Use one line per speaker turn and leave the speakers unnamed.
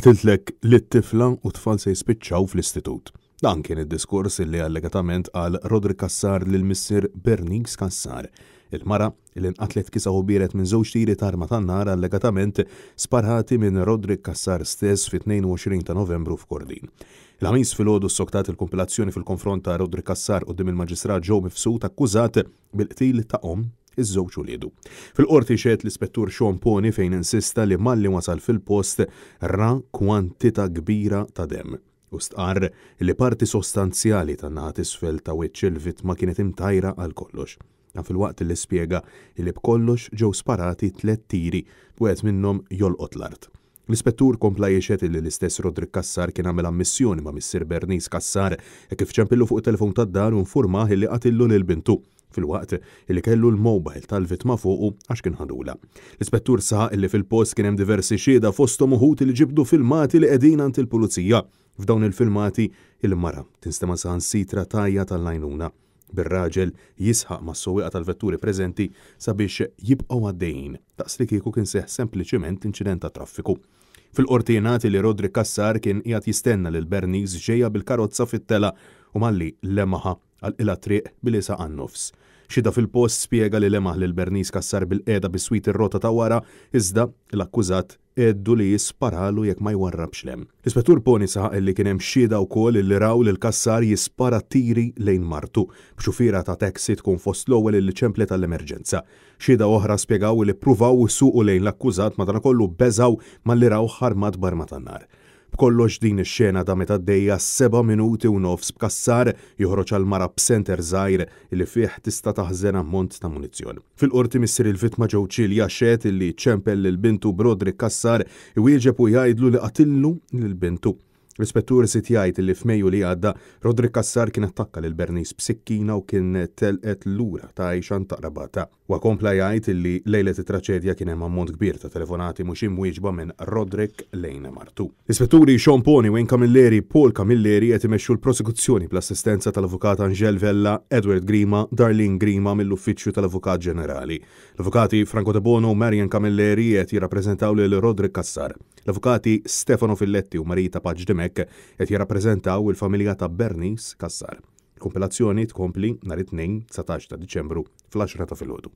Qatiltlek lit-tifla u t-tfal se jispiċċaw fl-istitut. Dan kien id-diskors li allegatament qal Roderick Cassar lil missier Bernice Cassar, il-mara li nqatlet kiesaħ u biered minn żewġ tiri t'arma tan-nar allegatament sparati minn Roderick Cassar stess fit-22 ta' Novembru f'Kordin. Il-Ħamis filgħodu ssoktat il-kumpilazzjoni fil-konfront ta' Roderick Cassar quddiem il-Maġistrat Joe Mifsud akkużat bil-qtil ta' omm iż-żewġ uliedu. Fil-Qorti xehed l-Ispettur Sean Poni fejn insista li malli wasal fil-post ra kwantità kbira ta' demm u stqarr li parti sostanzjali tan-naħa t'isfel ta' wiċċ il-vittma kienet imtajra għal kollox. Dan filwaqt li spjega li b'kollox ġew sparati tlett tiri, b'wieħed minnhom jolqot l-art. L-Ispettur kompla jixhed illi l-istess Roderick Cassar kien għamel ammissjoni ma' missier Bernice Cassar hekk kif ċempillu fuq it-telefon tad-dar u nfurmah illi qatillu lil bintu, filwaqt illi kellu l-mobile tal-vittma fuqu għax kien ħadulha. L-Ispettur saħaq illi fil-post kien hemm diversi xhieda fosthom uħud illi ġibdu filmati li qegħdin għand il-Pulizija. F'dawn il-filmati, il-mara tinstema' saħansitra tgħajjat għall-għajnuna. bir-raġel jisħaq mas-sewwieqa tal-vetturi preżenti sabiex jibqgħu għaddejjin, daqs li kieku kien seħħ sempliċiment inċident tat-traffiku. Fil-Qorti jingħad li Roderick Cassar kien qiegħed jistenna lil Bernice ġejja bil-karozza fit-telgħa u malli lemaħha għalqilha t-triq billi saq għan-nofs. Xhieda fil-post spjega li lemaħ lil Bernice Cassar bilqiegħda biswit ir-rota ta' wara iżda l-akkużat Għeddu li jisparalu jekk ma jwarrabx 'l hemm. L-Ispettur Poni saħaq li kien hemm xhieda wkoll li raw lil Cassar jispara tiri lejn martu, b'xufiera ta' taxi tkun fost l-ewwel li ċemplet għall-emerġenza. Xhieda oħra spjegaw li ppruvaw isuqu lejn l-akkużat madankollu beżgħu malli rawh armat b'arma tan-nar. B'kollox din ix-xena damet għaddejja seba' minuti u nofs b'Cassar joħroġ għall-mara b'senter żgħir li fih tista' taħżen ammont ta' munizzjon. Fil-Qorti missier il-vittma Joe Cilia xehed li ċempel lil bintu b'Roderick Cassar iwieġeb u jgħidlu li qatillu lil bintu. L-Ispettur żied jgħid li f'Mejju li għadda Roderick Cassar kien attakka lil Bernice b'sikkina u kien telqet lura tgħix għand ta' qrabatha. Huwa kompla jgħid li lejlet it-traċedja kien hemm ammont kbir ta' telefonati mhux imwieġba minn Roderick lejn martu. L-Ispetturi Sean Poni, Wayne Camilleri, Paul Camilleri qed imexxu l-prosekuzzjoni bl-assistenza tal-Avukat Angèle Vella, Edward Grima, Darlene Grima mill-Uffiċċju tal-Avukat Ġenerali. L-Avukati Franco Debono u Marion Camilleri qed jirrappreżentaw lil Roderick Cassar. L-Avukati Stefano Filletti u Marita Pace Dimech qed jirrappreżentaw il-familja ta' Bernice Cassar. Il-kumpilazzjoni tkompli nhar it-Tnejn 19 ta' Diċembru fl-għaxra ta' filgħodu.